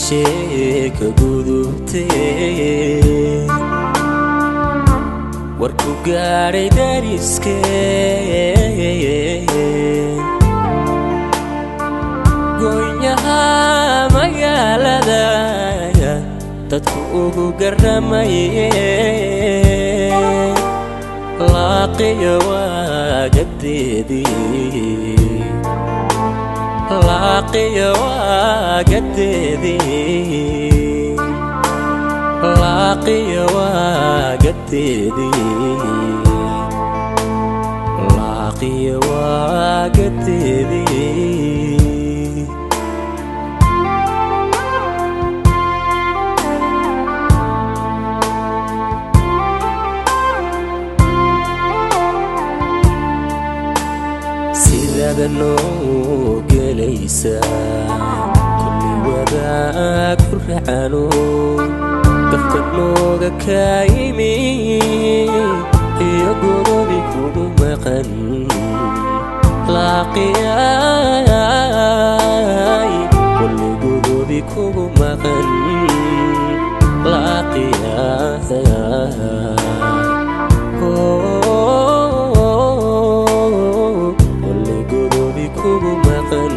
Sheeka gudubtee, warku gaadhay dariskee, goonyaha magaalada dadku ugu garamaye, laaqiyo waagadeedii, laaqiyo waagadeedii, laaqiyo waagadeedii, laaqiyo waagadeedii. Sidaada noo gelaysaa kulli wadaag ku racano, gafka nooga kaa yimi iyo godobi kugu maqan, laaqiyay kulli godobi kugu maqan, laaqiyay kulli godobi kugu maqan.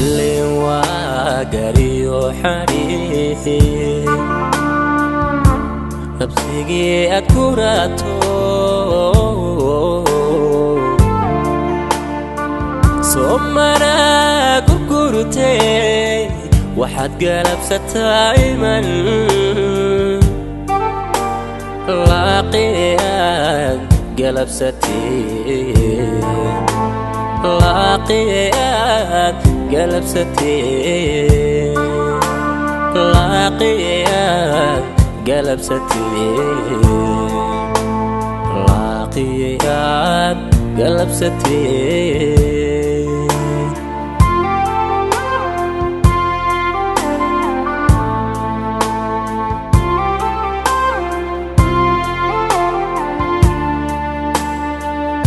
Ileen waa gariyo xariixi nabsigii aad ku raato, soomana gurgurtee, waxaad galabsataa iman, laaqiyaad galabsatee, laaqiyaad galabsatee, laaqiyaad galabsatee, laaqiyaad galabsatee.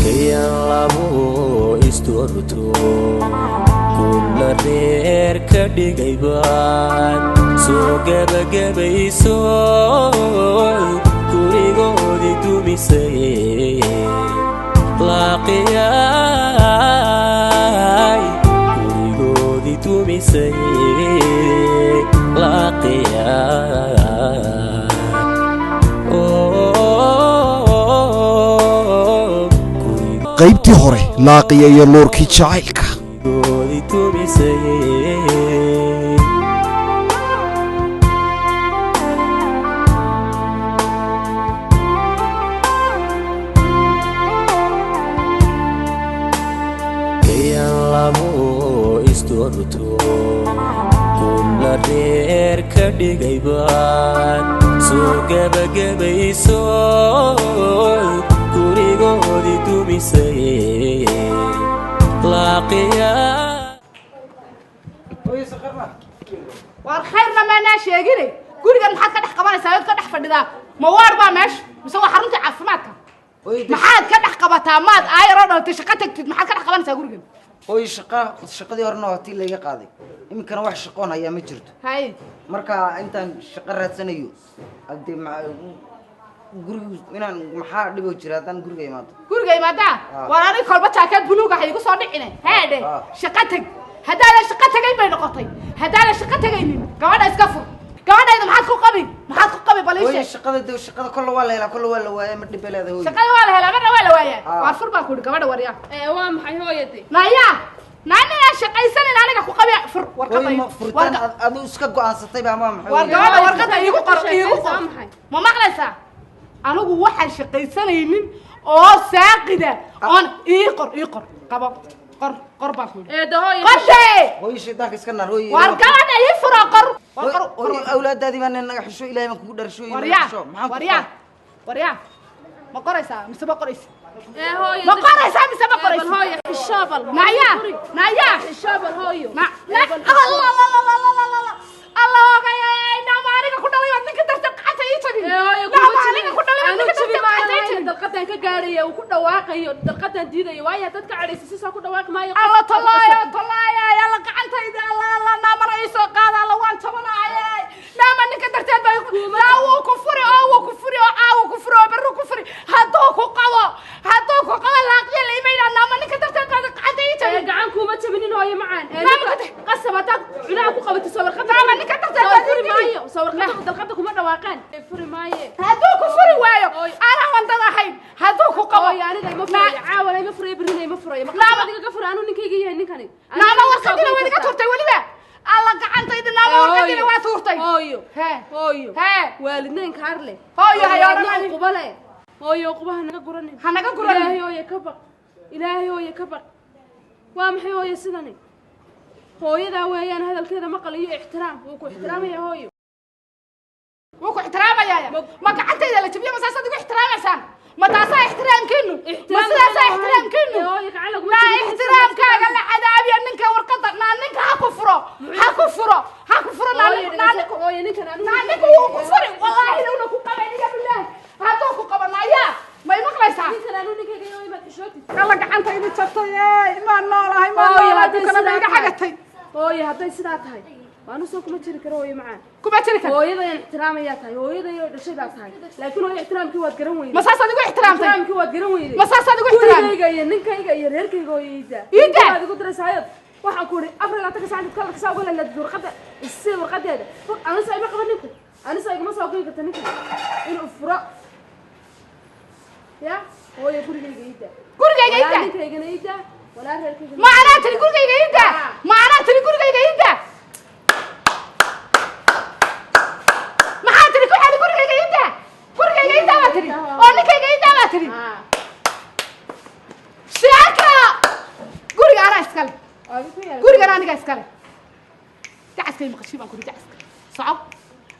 Kayan labo isdoorto kula reer ka dhigaybaad soo gebagabayso, gurigoodii dumisay, laaqiyay gurigoodii dumisay, laaqiyay. Qaybtii hore, Laaqiya iyo Luurkii Jacaylka. Gurigoodii dumisay. Kayan labo isdoorto kula reer ka dhigaybaad soo gebagabayso, gurigoodii dumisay, laaqiya. Waar khayrna maanaa sheegine, gurigan maxaad ka dhex qabanaysaa ood ka dhex fadhidaa? Ma waar baa meesha mise waa xarunta caafimaadka? Maxaad ka dhex qabataa? Maad aayaroo dhalatay shaqo tagtid, maxaad ka dhex qabanaysaa gurigan? Hooy, shaqa shaqadii horena waa tii layga qaaday, iminkana wax shaqoon hayaa ma jirto. Hay. Marka intaan shaqo raadsanayo hadee gurigu inaan maxaa dhiboo jira haddaan guriga imaado? Guriga imaadaa? Ah. Waar aniga kolba jaakaad buluug ah igu soo dhicine, heedhe. Ah. Shaqo tag. Haddaadan shaqo tagayn bay noqotay. Haddaadan shaqo tagaynin, gabadha iska fur. Gabadhayda maxaad ku qabi? Maxaad ku qabi? Bal ii Hooy, sheeg. Shaqada de shaqada kolla waa la helaa, kolla waa la waaya, ma dhib bay leedahay, hooy? Shaqada waa la helaa, marna waa la waayaa. Ah. Waar fur baan ku idhi gabadha, waryaa. Waa maxay, hooyade? Naya naaninaan shaqaysanin aniga ku qabi, fur warqada. Hooy, ma furitaan aduu iska go'aansatay baa ma maxay? Waar Hooy? gabadha warqada iigu qor, iigu qor. Waa maxay? Ma maqlaysaa? Anigu waxaan shaqaysanaynin oo saaqida oon ii qor, ii qor, qabo, qor, qor baan ku yidhi. Eeda, hooyo. Qorte. Hooy, shaydaanka iska naar, hooy. Waar gabadha ii furo, qor. War Hooy, qor. hooy, awlaadaadii baa nin naga xisho, Ilaahay baan kugu dharsho, naga Waryaa. xisho. Maxaan ku Waryaa, waryaa, ma qoraysaa mise ma qoraysa? Hooyo. Ma qoraysaa mise ma Bal qoraysa? hooyo, xisho bal. Naya, naya. Xisho bal, hooyo. Na na Allah Allah Allah Allah Allah, ogay, nama aniga ku dhalay waad ninka darta gacanta ii jabin. Hooyo, Naama aniga ku dhalay anu ninka jabi darteed maanan gacanta ii ahayn jabin. Dalqadan ka gaadhaya uu ku dhawaaqayo, dalqadan diidayo, waayo dadka cadhaysa sisaa ku dhawaaqi maayo. Alla tolaaya, tolaaya, alla gacantayda, alla, alla, naamana ii soo qaada, alla waan jabanaayay. Naama ninka darteed bay naa wuu ku furi oo wuu ku furi oo caawu ku furi oo berru ku furi. Hadduu ku qabo, hadduu ku qabo, laaqiya la imayna. Naama ninka darteed baa gacanta ii Ee, jabin. Gacan kuuma jabinin, hooyo macaan. Ee, Naama ninka qasab haddaad cunaha ku qabato, soo warqadda Naama ninka darteed soo baad furi ii dili. maayo, soo warqadda dalqadda kuma dhawaaqaan. Ee, furi maaye. Hadduu ku furi waayo, Hooyo. anaa wandad ahayn hadduu ku qabo. Hooyo, aniga ima furayo, caawana ima furayo, berrina ima furayo. Ma Naama- qasab adiga ka fura, anuu ninkayga yahay ninkani. Naama Aniga warqadina soo waad iga goyn tuurtay weliba. Alla gacantayda, naama Ee, warqadina hooyo. waa tuurtay. Hooyo. Hee. Hooyo. Hee. Waalidnayn kaar leh. Hooyo, hay Waalidna odhan. uquba leh. Hooyo, uqubaha naga guranin. Ha naga guranin. Ilaahay hooyo ka baq, ilaahay hooyo ka baq. Waa maxay hooyo sidani? Hooyadaa weeyaan, hadalkeeda maqal iyo ixtiraam, wuu ku ixtiraamaya hooyo. Wuu ku ixtiraamayaa. Ma gacantayda la jabiyo, ma saasaad igu ixtiraamaysaan? Ma taasaa ixtiraamkiinu? Ma sidaasaa ixtiraamkiinu? Ee, hooyo, gacan laguma Naa jabin. ixtiraamkaaga la cadaabiyo ninka warqadda. Naa ninka ha ku furo, ha ku furo, ha ku furo. Naa Hooyo, ninku, naa ninku, hooyo, ninkan anigu naa ninku wuu ku furi, wallaahi una ku qaban iga bilaahi hadduu ku qaban. Ayaa may maqlaysaa? Ninkan anuu ninkayga yahay, maad xishootid. Alla gacantaydi jabtay, ey, maan noolahay, maan Hooyo, noolahay. hadday Dukana sidaa ma iga tahay. xagatay. Hooyo, hadday sidaa tahay, waanu soo kuma jiri karo, hooyo macaan. Kuma jiri karo. Hooyadayaan ixtiraamayaa tahay, hooyaday oo dhashay baa tahay, laakiin hooyo, ixtiraamkii waad garan weyday. Ma saasaad igu ixtiraamtay? Ixtiraamkii waad garan weyday. Ma saasaad igu ixtiraamtay? Gurigayga iyo ninkayga iyo reerkayga, hooyo, iida. Iida. Waad igu diraysaa hayad. Waxaan ku idhi 24-ka saac intaad kalarka saa uga leeleed warqadda isii, warqadeeda fog. Anisa ima qaban ninku, anisa igama soo goyn karta ninkan inuu furo ya. Hooyo, gurigayga iida. Gurigayga Walaa iida. Ninkaygana iida, walaa reerkayga. Ma anaa tiri gurigayga iida? Ma anaa tiri gurigayga iida? Maxaa tiri? Ku celi, gurigayga iida, gurigayga iida baa tiri oo ninkayga iida baa tiri. Ah. Sheeka guriga anaa iskale. Waa ku yaala. Gurigan aniga iskale. Dacaskay maqashii baan kuri, dacaska soco.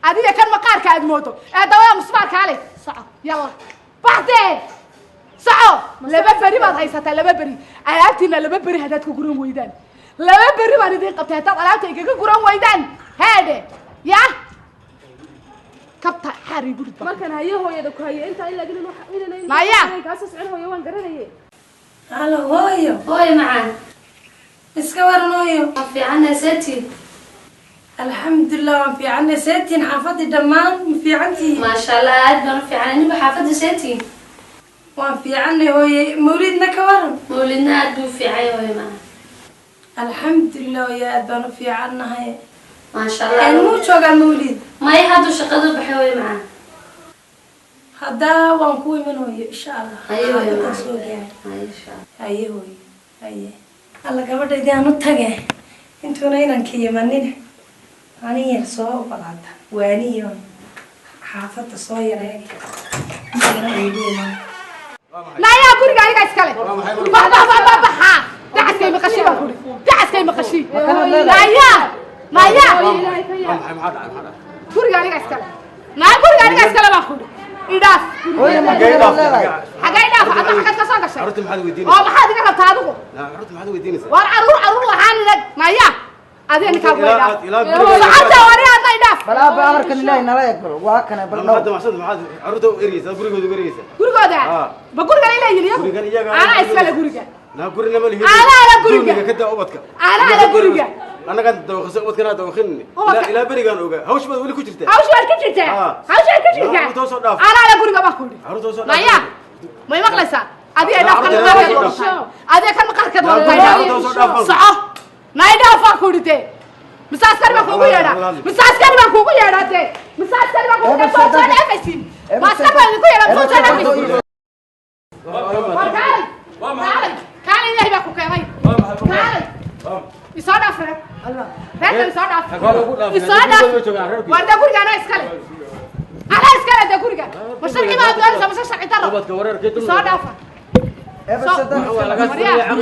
Adiga kan maqaarka aad moodo ee dawada musmaarkaa leh, soco, yalla, baxdee, soco. 2 beri baad haysataa, 2 beri. Alaabtiina 2 beri haddaad ku guran weydaan, 2 beri baan idin qabtay, haddaad alaabta igaga guran weydaan, heedhe ya kabta xaar ii gurid baa. Markaan hayo hooyada ku hayo intaa ilaa gelin waxa inaan Maya. Kaasoo socon, hooyo, waan garanaye. Halo hooyo. Hooyo macaan. Iska waran hooyo? Waa fiicannahay, seetiin? Alxamdulilah, waan fiicanay. Seetiin xaafadii dhammaan ma fiicantihiin? Maasha Allah, aad baan u fiicanay. Ninku xaafadda seetiin? Waan fiicanay hooye. Mawlidna ka waran? Mawlidna aad buu u fiican yahay, hooyo macaan. Alxamdulilah hooye, aad baan u fiicannahay. Maasha Allah. Muu joogaa Mawlid? Maya, hadduu shaqadu baxay, hooyo macaan. Haddaa waan ku iman hooyo, insha Allah. Haye hooyo Xaafadaan macaan. soo gaaray. Haye, insha Allah. Haye hooyo, haye. Alla gabadhaydii aan u tage intuuna inaan ka imanin, anin yar soo ogolaata waaniyo xaafadda soo yareeg intuuna iigu iman. Naayaa, guriga aniga iskale. Bax, bax, bax, bax, baxa. Dacaskay maqashii baan kuri, dacaskay maqashii. Naayaa, naayaa. Hooyo, ilaahay ka yaa. Maxay? Maxaa dhacay? Maxaa dhacay? Guriga aniga iskale. Naa guriga aniga iskale baan kuri, idhaaf. Hooyo, ma Xagee kanaad dhaaf? leedahay? Xagee idhaaf? Adna xagad ka soo gashay? Carruurta maxaad Oo weydiinaysaa? maxaad iga rabtaa adigu? Naa carruurta maxaad weydiinaysaa? Waar caruur, caruur lahaan inag. Naayaa, adiga ninkaagu way Ilaa idhaaf. ilaa guriga. Socota wari, adna idhaaf. Bal aabba, amarkan ilaahay nala eeg, bal waa kana, bal Maxaad dhow. maxaad maxaad carruurta u ergeysaa? Gurigooda u ergeysaa? Gurigooda. Ah. Ma gurigan ay leeyihin iyagu? Gurigan iyaga. Anaa iskale guriga. Naa gurina ma lihi. Anaa la guriga. Dulmiga ka daa ubadka. Anaa la guriga. Annagaan dawaqsan, ubadkana dawaqin. Ubadka. Ilaa berigaan ogaa hawsh baad weli ku jirtaa. Hawsha waad ka jirtaa. Ah. Hawsha waad ka jirtaa. Carruurta soo dhaaf. Anaa la guriga baan kudhi. Carruurta soo dhaaf. Naya, may maqlaysaa? Adiga idhaaf, kan Carruurta maqaarkeed soo wadataa. dhaaf. Adiga kan maqaarkeed Naa wadataa. carruurta soo dhaaf. Soco, na idhaaf baan kudhi dee. Mise askari baan kuugu yeedhaa? Mise askari baan kuugu yeedhaa dee? Mise askari baan kuugu yeedhaa? Soo dhaafaysiin. Ma askari baan idinku yeedhaa? Soo dhaafaysiin. War kaalay, kaalay, kaalay, ilaahay baa ku keenay, kaalay, isoo dhaaf reer, reerkan isoo dhaaf, isoo dhaaf. Waar dee guriga anaa iskale, anaa iskale dee guriga. Ma sharci baa doonaysaa mase sharci darro? Ubadka wareerkii dulmiga. Isoo dhaafa.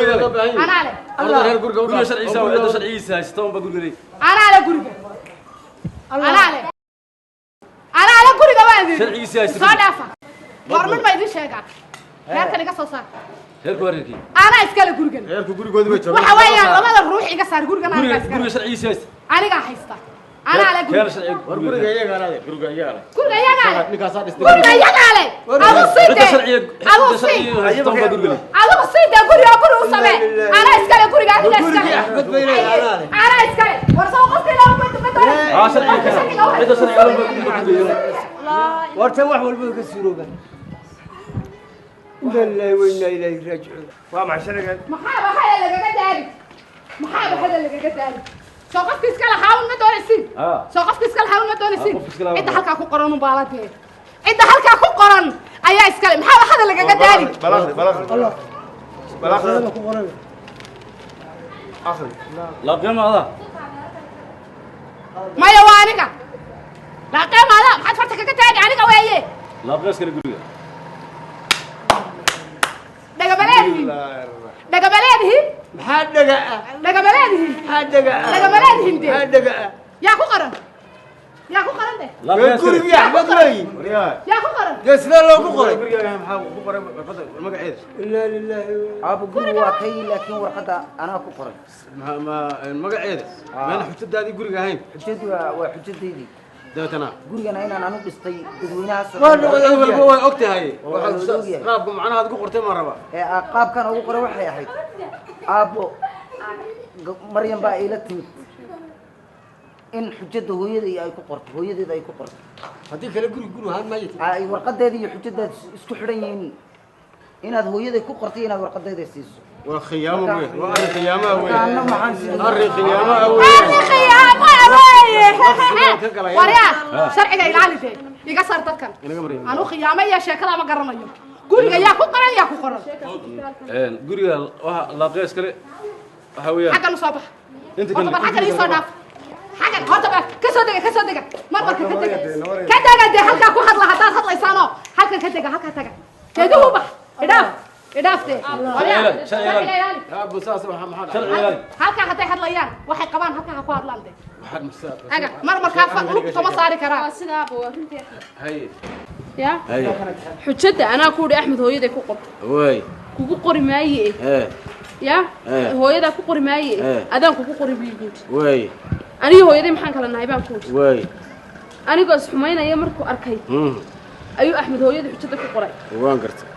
Anaa le. Guriga sharciisa waa cidda sharcigiisa haysta unba guriga leeyahay. Anaa le guriga, anaa le, anaa le guriga waan idin Sharcigiisa haysta. Isoo dhaafa. War mid ma idin sheegaa? Reerkan iga soo saar. Reerku waa reerkii. Anaa iskale gurigan. Reerku gurigoodii bay joogaan. Waxa weeyaan labada ruux iga saar gurigan, anigaa Guriga iskale. Guriga sharcigiisa haysta. Anigaa haysta. Anaa le Keena guriga. sharciga. War guriga iyaga leh, guriga iyaga leh. Guriga iyagaa le. Ninkaasaa dhistay. Guriga iyagaa le. Aduu sii Cidda dee. sharciga, Aduu cidda sii. sharciga haysta unbaa guriga leh. Adigu sii dee guriga, guri u samee. Anaa iskale guriga, adiga iskale. Gurigii Axmed bay leedahay, anaa leh. Anaa iskale. War soo qofkii loo ma doonaysid. Ah, sharciga keena. Cidda sharciga unbaa guriga leh. Warta wax walba ka suurooba. Inna lillahi wa inna ilayhi raajicuun. Waa maxay sharcigan? Maxaaba hadal lagaga daali? Maxaaba hadal lagaga daali? Soo qofki iska lahaa un ma doonaysiin? Ah. Soo qofki iska lahaa un ma doonaysiin? Ah, qofki iska lahaa. Cidda halkaa ku qoran un baa la dee. Cidda halkaa ku qoran ayaa iskale. Maxaaba hadal lagaga daali? Bal akhri, bal akhri, bal akhri. Warqadana ku qoran. Akhri. Laaqya ma adaa? Maya, waa aniga. Laaqeemaada maxaad farta kaga taagi? Aniga weeye. Laaqya iskale guriga. Dhagama leedihin? Dhagama leedihin? Maxaa dhaga ah? Dhagama leedihin? Maxaa dhaga ah? Dhagama leedihin dee? Maxaa dhaga ah? Yaa ku qoran? Yaa ku qoran de? Laaqya Dee iskale. gurigii Axmed weeyi. Waryaa. Yaa ku qoran? Dee sidee loogu qoray? Gurigaaga maxaa ku qoray warqadda magaceeda? Inna lillahi wa Aabo, gurigu waa kay, laakiin warqadda anaa ku qoray. Ma magaceeda meena xujadaadii guriga ahayn? Xujadu waa xujadaydii. Dabeetana gurigana inaan anu dhistay dadweynahaas. Waa la wada cid walba ogyahay. way og tahay. Waa la wada ogyahay. Qaabka macnaha aad ku qortay ma raba. Ee qaabkan ugu qoray waxay ahayd, aabbo, Maryam baa iila timid in xujada hooyaday ay ku qorto, hooyadeeda ay ku qorto. Haddii kale guri guri ahaan maayo. Ay warqadeeda iyo xujadaada isku xidhan yihiin, inaad hooyaday ku qortay, inaad warqadeeda siiso. Waa khiyaamo weyn, waa arrin khiyaamaha weyn. Anna maxaan sidii Arrin khiyaamaha weyn. Arrin khiyaamo weeye. Ka galaya. Waryaa, sharciga ilaali dee. Iga saar dadkan. Inaga mariyo. Anu khiyaamo iyo sheekada ma garanayo. Guriga yaa ku qoran? Yaa ku qoran? Guriga waxa laaqya iskale waxa weeyaan Xaggan usoo bax. Inta Horta kale. bal xaggan iisoo dhaaf. Xaggan horta bal ka soo dega, ka soo dega. Mar marka ka dega, ka dega dee. Halkaa ku hadla haddaad hadlaysaanoo. Halkan ka dega, halkaa taga. Jeeduhu bax. Idhaaf, idhaaf dee. Waryaa, Sharciga ilaali, sharciga sharciga ilaali. Aabbo, saas waxa maxaa dhacay? Sharciga ilaali. Halkaa hadday hadlayaan waxay qabaan, halkaa ha ku hadlaan dee. Waxaad masaa Aga mar markaa lugta ma saari karaa. Waa sidaaba, waa runtii Axmed. Haye. Ya. Haye. Xujadda anaa ku idhi Axmed hooyaday ku qorto. Way. Kugu qori maaye. Ee. Ya. Eh. Hooyadaa ku qori maaye. Eh. Adaan kugu qori buu igu yidhi. Way. Aniga hooyaday maxaan kala nahay baan ku idhi. Way. Anigoo isxumaynaya markuu arkay ayuu Axmed hooyada xujada ku qoray. Waan gartay.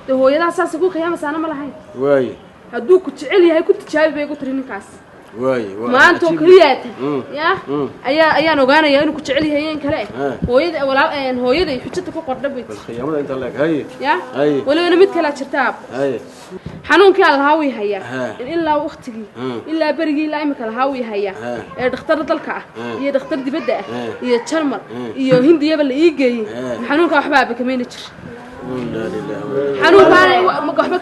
Dee hooyadaa saasa ku khiyaamaysaana ma lahayn. Way. Hadduu ku jecel yahay ku tijaabi bay igu tiri ninkaas. Way. Maanta oo keliyaata ya Mm. ayaa ayaan ogaanayaa inuu ku jecel yahay in kale. Eh. Hooyada walaal hooyaday xujada ku qordha bay Bal tiri. khiyaamada inta leeg. Haye. Ya. Haye. Welibana mid kalaa jirta, aab. Haye. Xanuunkii aan lahaa way hayaa. Ha. In ilaa waqtigii, ilaa berigii, ilaa imika lahaa way hayaa. Ha. Ee dhakhtar dalka ah iyo dhakhtar dibadda ah iyo Jarmal Ha. iyo Hindiyaba la ii geeyey, xanuunkaa waxba aaba kamayna jir. Inna lillahi wa inna Xanuunkaana waxba,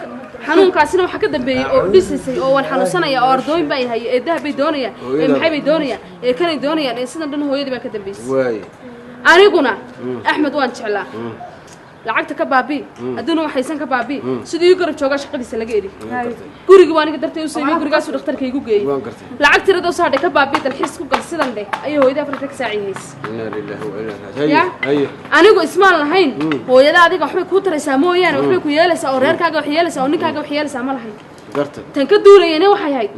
xanuunkaasina waxaa ka dambeeyey oo dhisaysay oo waan xanuunsanaya oo ardooyin baa haya ee dahab bay doonayaan ee Hooyada. maxay bay doonayaan ee kanay doonayaan ee sidan dhan hooyadii baa ka dambeysay. Way. Aniguna Axmed waan jeclaa. Lacagta ka baabi, hadduuna waxaysan ka baabi, sidii ii garab joogaa shaqadiisa laga eri. Gurigii waa aniga dartay u sameeyey, gurigaasuu dhakhtarka igu geeyey. Waan gartay. Lacag tiradoo saadhe ka baabi, dalxiis ku gal sidan dheh, ayay hooyada 4 ka saaci haysa. Inna lillahi wa inna ilaihi. Ya? Haye. Anigu ismaan lahayn hooyada adiga waxbay kuu taraysaa mooyaane, waxbay ku yeelaysaa oo reerkaaga wax yeelaysaa oo ninkaaga wax yeelaysaa ma lahayn. Gartay. Tan ka duulayana waxay ahayd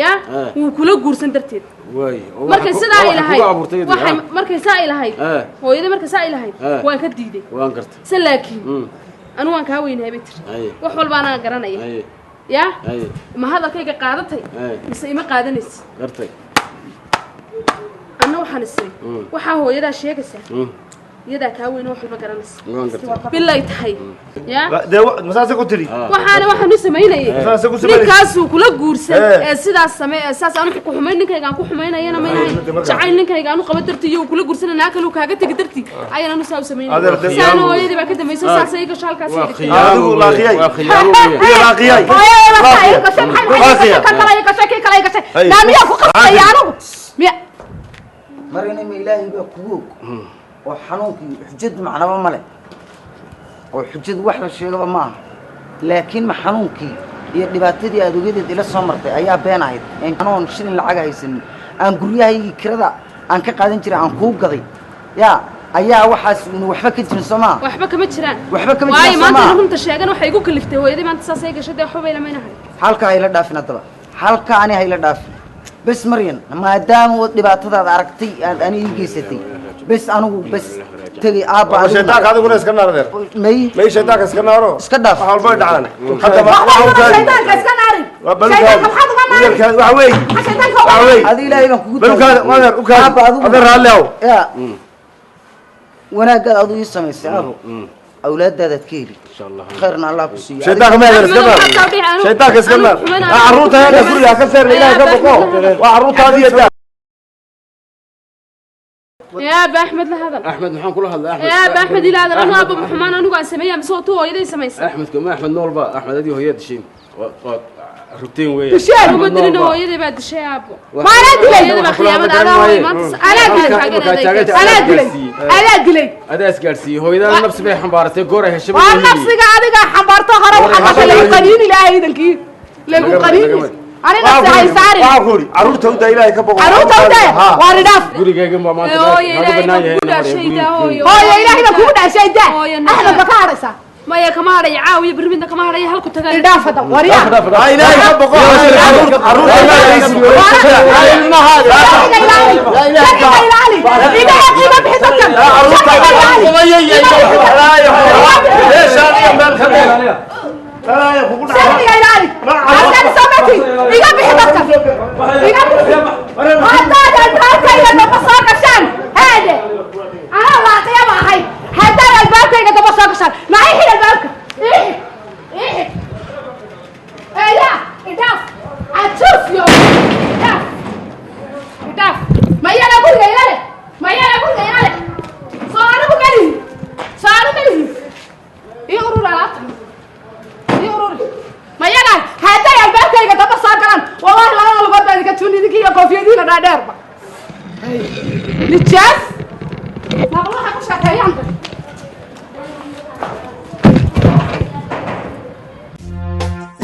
ya Eh. wuu kula guursan darteed. Way. Oo waxa Markay sidaa ay waxa lahayd kugu abuurtay iyadii, waxay ah. markay saa ay lahayd Eh. hooyada, markay saa ay lahayd Eh. waan ka diiday. Waan gartay. Se laakiin anu waan kaa weynahay bay tiri. Haye. Wax walba anaa garanaya. Haye. Ya. Haye. Ma hadalkayga qaadatay Eh. mise ima qaadanaysa? Gartay. Anna waxaan isiri waxaa hooyadaa sheegaysaa iyadaa kaa weyn oo wax walba garanaysa. Waan gartay. Bilay tahay ya. Dee masaase ku tiri? Waxaana waxaan u samaynayay Saasay ku samaynayay. ninkaasuu kula guursan Eh. ee sidaas samee ee saas aanu ku xumayn ninkayga aan ku xumaynayana maynahay. Markaa. Jacayl ninkayga aanu qaba dartii iyo uu kula guursanay naa kaluu kaaga tegi dartii ayaan anu saa u Adeer, samaynayay. Saana hooyadii baa ka dambaysay, saasay gasho halkaas Waa dhigtay. khiyaamo Adigu weyn. laaqiyay. Waa khiyaamo weyn. Iyo laaqiyay. Hooyada baa ii gashay, maxay gashay? Kan kale ii gashay, kii kale ii gashay. Hay. Naa miyaa ku qasbaya anigu? Miya? Maryana, ma ilaahay baa kugu og oo xanuunkii xujad macnaba ma leh oo xujadu wax la sheegaba ma aha, laakiin ma xanuunkii iyo dhibaatadii aad ogadeed ila soo martay ayaa been ahayd? Een anoon shilin lacag haysanin aan guryahaygii kirada aan ka qaadan jiray aan kuu gaday yaa ayaa waxaas una waxba ka jirin, soo maa? Waxba kama jiraan. Waxba kama waayo jiraan, soo maanta maa? runta sheegan waxay igu kaliftay hooyadii maanta saasay gashay, dee waxba bay lamaynahay. Halka hayla dhaafin haddaba, halka ani hayla dhaafin. Bes Maryan, maadaama ood dhibaatadaada aragtay aad ani ii geysatay, bes anigu bes tegay aabba. Shaydaanka adiguna iska naar adeer. May may shaydaanka iska naaro. Iska dhaaf. Wax walba way dhacaan. Hadda waxa u kaadi. Shaydaanka iska naari. Waa balu Shaydaanka kaadi. maxaad uga naari? Wiilkaadi waxa weeye. Maxaa shaydaanka uga Waxa naari? weeye. Adi Ilaahay baan kugu Balu kaadi, adeer u kaadi. Aabba adigu Adeer raalli ahow. Ya wanaaggaad adu ii samaysay aabo, awlaadaadaad ka heli, khayrna Allah ku siiyo. Shaydaanka ma adeer iska naar. Shaydaanka iska naar. Waa carruurta yaga guriga ka saarna, Ilaahay ka boqo. Waa carruurtaadii iyo daa. Ee aabba, Axmed la hadal. Axmed maxaan kula hadlay Axmed? Ee aabba, Axmed ila hadal. Anu aabba xumaan anigu aan sameeyaa mise oo tuu hooyaday samaysay? Axmed kama Axmed noolba. Axmed adii hooyada dishay waad rugteen weeye. Disheen. Uma dilin, hooyaday baa dishay aabbo. Maanaa dilay. Hooyada baa khiyaamada adaa hooy maanta Anaa dilay. Anaa dilay, anaa dilay. Adaa isgaadhsiiyey hooyadana nafsi bay xambaaratay goor ay heshay. Waa nafsiga adiga xambaarto hore waxaa dhashay lagu qaniini lahaa iidankii lagu qaniini ani nafsi hay saarin. Waxaa ku yidhi carruurta u daa, Ilaahay ka boqo. Carruurta u daa waa ridhaaf. Gurigayga baa maanta Ee, hooyo, naga Ilaahay bannaan baan yahay. kugu dhaashay daa hooyo. Hooyo, Ilaahay baan kugu dhaashay daa. Hooyo, Axmed ba ka hadhaysaa? Maya, kama hadhaya caawiya berri midna kama hadhaya halku tagaa. Idhaaf hadda waryaa. Ha Ilaahay ka boqo. Carruurta Ilaahay siiyo. Ilmahaaga. Sharciga ilaali, sharciga ilaali, iga qiimo bixi dadkan. Carruurta meeshaan iyo meel ka dheer. Balaayo kugu dhacay. Sharciga ilaali, halkan soo mati, iga bixi dadkan, iga bixi. Haddaad albaabkayga damba soo gashaan haade anaa waaqiya ma ahay. Haddaad albaabkayga damba soo gashaan maxay xid albaabka ii xid, ii xid. Eeya idhaaf cajuus yo idhaaf, idhaaf. Mayana guriga ilale, mayana guriga ilale. Soo anigu melihi, soo anigu melihi. Ii urur alaabta, ii ururi. Mayana hadday albaabkayga damba soo galaan, wallahi labada lugood baa idinka tuun, idinka iyo koofiyadiina dhaadheerba. Nijaas naqlo waxay ku sheekeeyaan.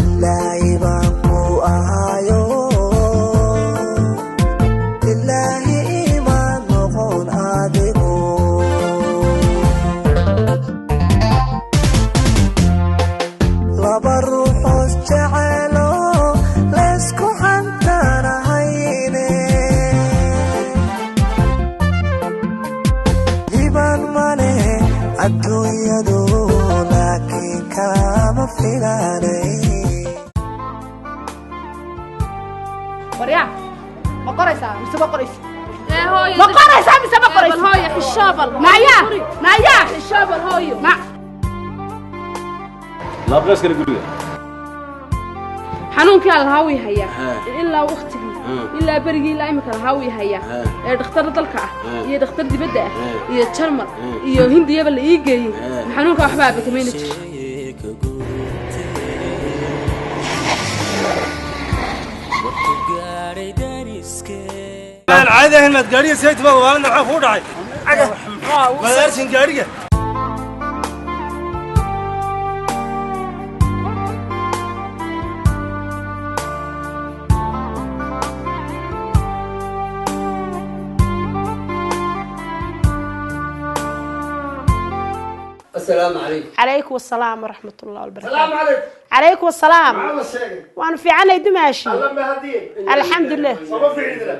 Ilaahay baan ku ahayo, Ilaahi imaan noqon adigu. Laba ruuxoos jecelo laysku xantaanahayne, hibaan male adduunyadu, laakiin kaama filanay. Waryaa, ma qoraysaa mise ma qoraysa? Ee hooyo. Ma qoraysaa mise ma Bal qoraysa? hooyo xishoobal. Naya, naya. Xishoobal hooyo. Na Laabqeys kale guriga. Xanuunkii aan lahaa way hayaa ilaa waqtigii, ilaa berigii, ilaa imika lahaa way hayaa. Ee dhakhtar dalka ah iyo dhakhtar dibadda ah iyo Jarmal iyo Hindiyaba la ii geeyey, xanuunka waxba aabakamayna jiro. Caadi ahayn maad gaadhiga sayt baad waalina, maxaa kugu dhacay? Madaarsin gaadhiga. Asalaamu calaykum. Calaykum asalaam waraxmat ullahi wabarakaatu. Salaamu calaykum. Calaykum asalaam. Maxaa la sheegay? Waanu fiicanay dumaashi. Alla mahadiye. Alxamdulilah. Soma fiicnidina.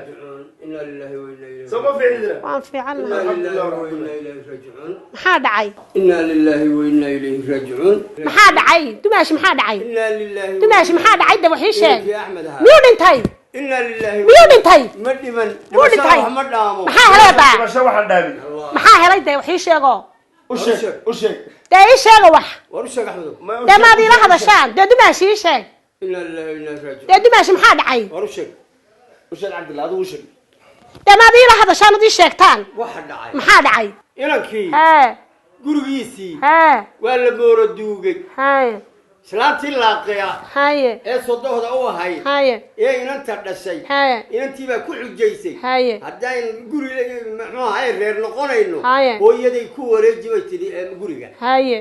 Inna lillahi wa inna ilayhi. Soma fiicnidina. Waan fiicannahay. Inna lillahi wa inna ilayhi raajicuun. Maxaa dhacay? Inna lillahi wa inna ilayhi raajicuun. Maxaa dhacay dumaashi? Maxaa dhacay Inna lillahi. dumaashi? Maxaa dhacay? De wax ii sheeg. Inankii Axmed ahaa. Miyuu dhintay? Inna lillahi. Miyuu dhintay? Ma dhiman. Muu dhintay? Dhimashada wax ma dhaamo. Maxaa helay baa? Dhimasho waxaan dhaamin. Maxaa helay? Dee wax ii sheego. U sheeg, u sheeg. Dee ii sheega wax. War u sheeg Axmedow. Dee maad iila hadashaan? Dee dumaashi ii sheeg. Inna lillahi wa inna ilayhi raajicuun. Dee dumaashi maxaa dhacay? War u sheeg. U sheeg Cabdillah, adigu u sheeg. Dee maad iila hadashaan ood ii sheegtaan? Waxa dhacay. Maxaa dhacay? Inankii hee gurigiisii hee waa la mooro duugay. Haye. Islaantii laaqaya haye ee sodohda u ahayd haye ee inanta dhashay, haye inantii baa ku xujaysay haye haddaan guri muxuu ahay reer noqonayno, Haye. hooyaday ku wareeji bay tidhi ee guriga. Haye.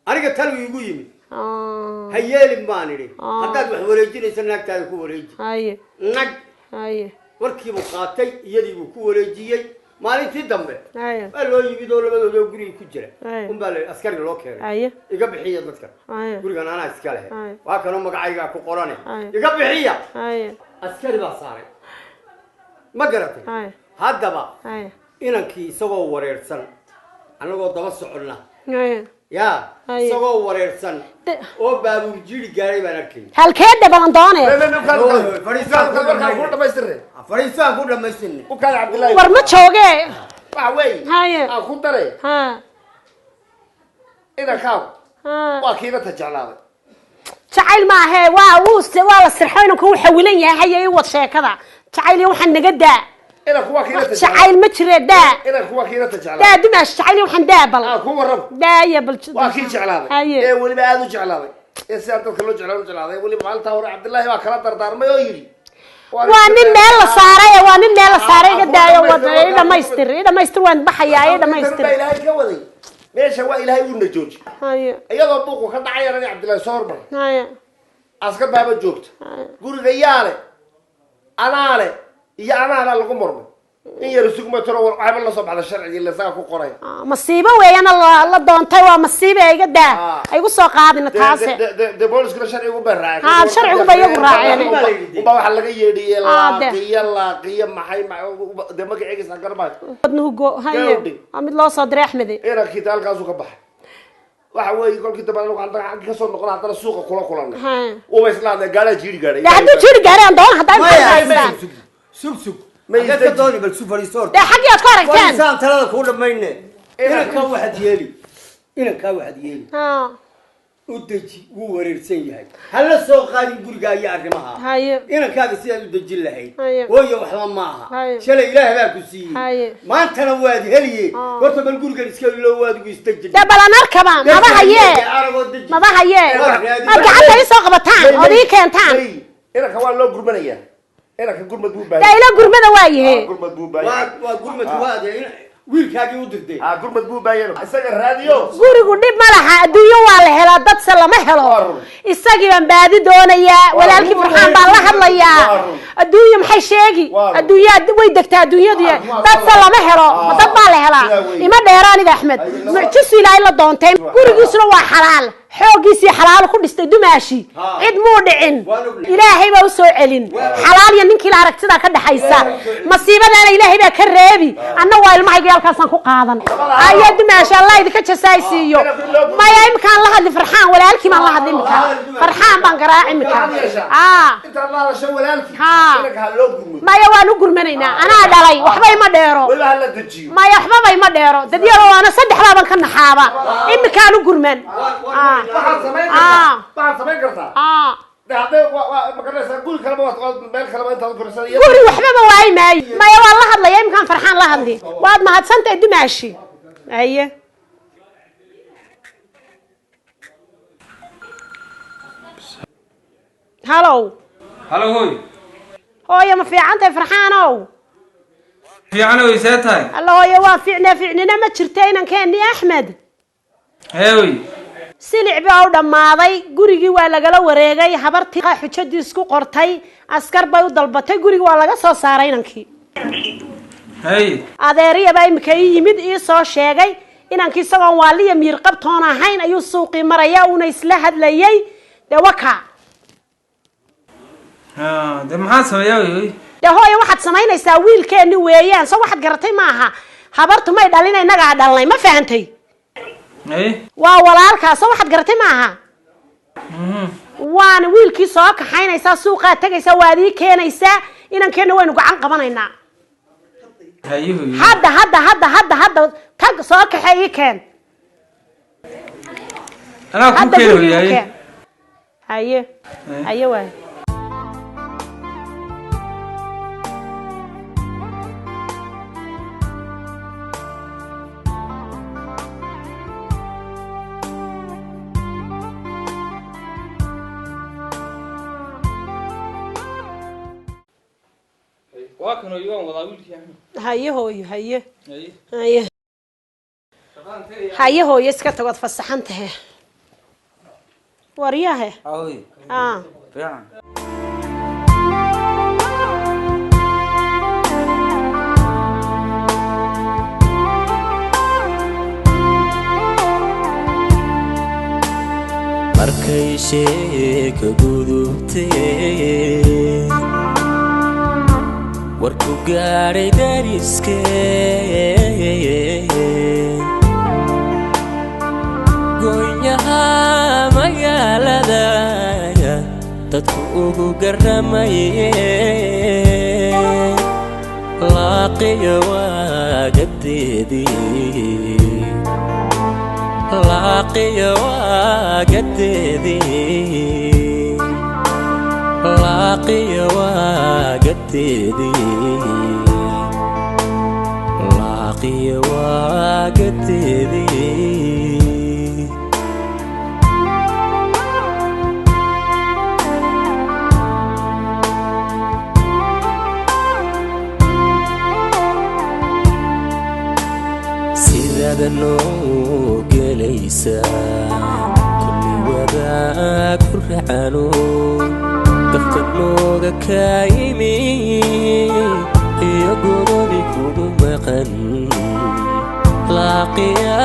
Aniga tal igu yimid. Ah. Ha yeelin baan idhi. Ah. Haddaad wax wareejinayso naagtaada ku wareeji. Haye. Nag haye warkiibuu qaatay, iyadiibuu ku wareejiyey. Maalintii dambe haye waa loo yimid oo labadoodoo guriga ku jira Haye. unbaa la askari loo keenay. Haye. Iga bixiya dadka haye gurigan, anaa iska leh. Haye. Waa kanoo magacaygaa ku qorane. Haye. Iga bixiya. Haye. Askari baa saaray, ma garatay? Haddaba inankii isagoo wareersan, annagoo daba soconna, yaa isagoo wareersan oo baabuur jiri gaaray baan arkay. Halkeedhe balan doone? Fariisaan ku dhamaystirne. U kaada, Cabdillahi. War ma jooge. Waxa weeye, haye, aan ku dare, ha, inankaagu waa kiinata jeclaaday. Jacayl maahe, waa wuu waa la sirxo, inanku uu xawilan yahay. Haya, ii wad sheekada. Jacayl iyo waxaan naga daa. Inanku waa kiinata. Jacayl ma jire, daa. Inanku waa kiinata jeclaaday. Daa dumaash, jacayl iyo waxaan daa bal. Aan ku warramo. Daaya bal. Waa kii jeclaaday haye, ee weliba aada u jeclaaday, ee sidaa dadka loo jeclaa u jeclaaday. Weliba maalintaa hore Cabdillahi baa kala dardaarmay oo yidhi waa nin meel la saaray, ee waa nin meel la saaray. Iga daayo, wad ii dhamaystir, ii dhamaystir, waan baxayaa, ii dhamaystir. Baa Ilaahay ka waday meesha, waa Ilaahay uuna jooji. Haye. Iyadoo buuqu ka dhacayana in Cabdillahi soo hormaray. Haye. Askar baaba joogta guriga, yaale anaale iyo anaala lagu murmay. In yar isuguma tiro, waxba la soo baxda sharcigii lasaga ku qoray. Masiibo weeyana la doontay, waa masiibe. Iga daa, igu soo qaadina taase. De booliskuna sharcigu bay raaceen. Ha, sharcigu bay iyagu raaceen. Unbaa waxaa laga yeedhiyey Ah, de. laaqiyo laaqiyo maxay de magaceegisa garmaayo. Wadnuhu go. Haye. Gawdhi. Waa mid loo soo diray Axmede. Inankii halkaasuu ka baxay. Waxa weeye, kolkii dambe anagu haddana xagga kasoo noqon, haddana suuqa kula kulanay. Uba islaadnay gaadhaa jiiri gaadhay. De hadduu jiri gaaray aan doon, haddaa Maya, maxaad haystaan? Sug, sug. Xaggeed ka dooni? Bal su fadhiiso horta. Dee xaggii aad ku aragteen. Fadhiisaan, talada kuu dhamayne. Inankaa waxaad yeeli, inankaa waxaad yeeli, u deji, wuu wareersan yahay. Hala soo qaadin guriga iyo arrimaha. Haye. Inankaaga sidaad u dejin lahayd. Haye. Hooyo, waxba ma aha. Haye. Shalay Ilaah baa ku siiyey, Haye. maantana waad heliye. Horta bal gurigan iska ilo, waadigu isdeji. Dee balan arkaba, maba hayee, maba hayee. Maad gacanta ii soo qabataan ood ii keentaan. Inanka waa loo gurmanayaa, inanka gurmad buu Dee baahan. ila gurmada waayahe. Gurmad buu baahan. Waa gurmadku, waa wiilkaagii u dirtay. Ha, gurmad buu baahan, isaga raadiyo. Gurigu dhib ma laha, adduunyo waa la helaa, dadse lama helo. Isagii baan baadi doonayaa, walaalkii Farxaan baan la hadlayaa. Adduunyo maxay sheegi? Adduunya way degtaa, adduunyadu dadse lama helo. Ma dad baa la helaa? Ima dheero aniga Axmed, mucjisu Ilaahay la doontay. Gurigiisuna waa xalaal, xooggiisii xalaalo ku dhistay dumaashi, cid muu dhicin, Ilaahay baa usoo celin xalaal iyo ninkii la aragtida ka dhaxaysa. Masiibadaana Ilaahay baa ka reebi. Anna waa ilmahayga, halkaasaan ku qaadan. Ayaa dumaashi, Allah idinka jasaaysiiyo. Maya, imkaan la hadli Farxaan, walaalkii baan la hadli imika, Farxaan baan garaaci imika. Intaad la hadasho walaalkii, inanka ha loo gurmado. Maya, waan u gurmanaynaa, anaa dhalay, waxba ima dheero. Weliba ha la dejiyo. Maya, waxbaba ima dheero, dadyaro waana saddex baaban ka naxaaba, imikaan u gurman. Waxaad samayn kartaa, waxaad samayn kartaa, de hadday waa ma garanaysaa, guri kaleba waad meel kaleba intaad koraysan. Guri waxbaba waayi maayo. Maya, waan la hadlaya imkaan, Farxaan la hadli. Waad mahadsantahay dumaashi. Haye. Halow. Halo, hooy. Hooyo, ma fiican tahay Farxaanow? Fiican, hooy, see tahay? Alla hooyo, waa fiicnaa, fiicnina ma jirta. Inankeeni Axmed Hee, hooy. Silic baa u dhammaaday, gurigii waa lagala wareegay, habartii xujadii isku qortay, askar bay u dalbatay, gurigii waa laga soo saaray inankii. Hey. Adeeriya baa imika ii yimid, ii soo sheegay inankii isagoon waaliya miir qabtoon ahayn ayuu suuqii maraya, uuna isla hadlayay. Dee waka. Ha, de maxaan sameeyaa, hooy? Dee hooyo, waxaad samaynaysaa, wiilkeeni weeyaan, soo waxaad garatay maaha? Habartu may dhalin, innagaa dhalnay, ma fahantay? Hey. Waa walaalkaa, soo waxaad garatay maaha? Waana wiilkii soo kaxaynaysaa, suuqaad tegaysaa, waad ii keenaysaa inankeenna, waynu gacan qabanaynaa. Haye, hooy. Hadda hadda hadda hadda hadda tag, soo kaxee, ii keen. Anaa kuu Hadda keeni, guriga hooy. igu Haye. keen. Haye, haye waay. Waa kan, hooy, waan wadaa wiilkii Axmed. Haye hooyo, haye. Haye. Haye, haye hooyo, iska tagood, fasaxan tahe waryahe. Hooy. Ah. Fiican. Markay sheeka gudubtee. Warku gaadhay dariskee, goonyaha magaalada dadku ugu garamaye. Laaqiyo waagadeedii, laaqiyo waagadeedii, laaqiyo waagadeedii, laaqiyo waagadeedii. Sidaada noo gelaysaa kulli wadaag ku racano, gafka nooga kaa yimi iyo godobi kugu maqan. Laaqiya